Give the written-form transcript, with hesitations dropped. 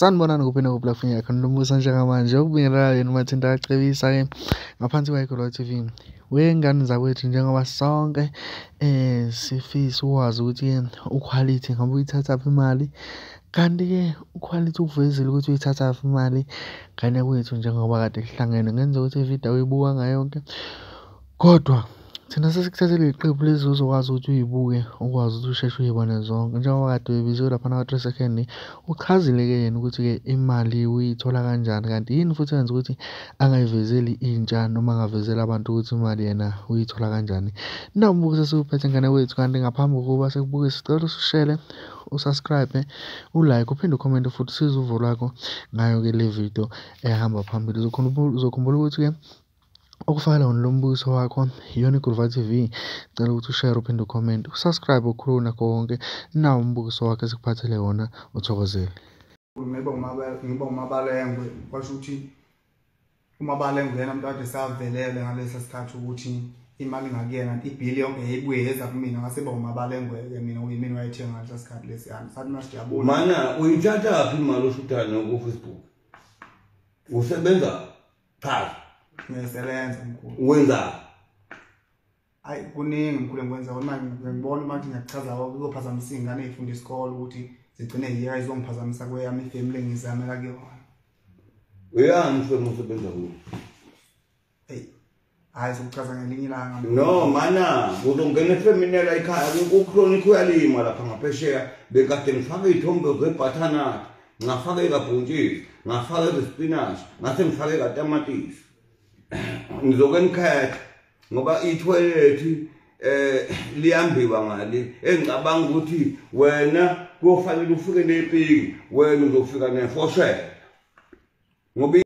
Sanibonani kuphi nakuphi lapho ngiyakho nombuso njengamanje ukubingelela yena uMathinta acebisa-ke ngaphansi kwayiGolo TV. Wey'ngane zakwethu njengoba sonke sifisa ukwazi ukuthi-ke uQuality ngabe uyithathaphi imali, kanti-ke uQuality ukuvezile ukuthi uyithathaphi imali ngane kwethu njengoba kade kuhlangene. Kungenzeka ukuthi ividiyo awuyibukanga yonke, kodwa thina sesikuthathele iqephu lezi ozokwazi ukuthi uyibuke ukwazi ukuthi usheshe uyibone zonke. Njengoba kade bebiziwe laphana ka-3 second, uchazile-ke yena ukuthi-ke imali uyithola kanjani, kanti yini futhi eyenza ukuthi angayivezeli intsha noma angavezeli abantu ukuthi imali yena uyithola kanjani. Nawu umbukiso esiwuphethe ngane wethu, kanti ngaphambi kokuba sikubukise sicela usushare, usubscribe, ulike, uphinde ucommente futhi usize uvo lwakho ngayo-ke le video ehamba phambili. Uzokhumbula ukuthi-ke ukufakela wona lo mbukiso wakho iyona iGuluva TV. Cela ukuthi ushare, uphinde ucomment, usubscribe okukhulu nakho konke. Nawu umbukiso wakho esikuphathele wona, uthokozele. Ngiba uMabalengwe, kwasho ukuthi uMabalengwe yena umuntu kade savelele ngalesa sikhathi ukuthi imali ngakuyena ibhili yonke yayibuye yeza kumina, ngase ba uMabalengwe-ke mina uyimina wayethenga ngalesa sikhathi lesiyana. Sathi masijabula. Mana uyithathaphi imali oshutha ku-Facebook? Usebenza cha? Ngiyasebenza mkhulu. Wenza? Hayi kuningi mkhulu engikwenza manje, ngibona manje ngiyakuchaza kuzophazamisa iy'ngane ey'funda isikole ukuthi zigcine yiyeka izongiphazamisa kweyami ifemili engiyizamela kuyona. Uyani ifemu usebenza kuyo? Eyi, hhayi sokuchaza ngelinye ilanga. No mana, uzongena efemini yala ekhaya, uChronic uyalima lapha ngaphesheya, bekade ngifake iy'thombe ze-butternut, ngafaka ekabhontshisi, ngafaka ezespinashi, ngase ngifake ekatamatisi. Ngizoke ngikhethe ngoba ithoyilethi liyambiwa ngale, engicabanga ukuthi wena kuyofanele ufike nepiki, wena uzofika nefoshela ngoba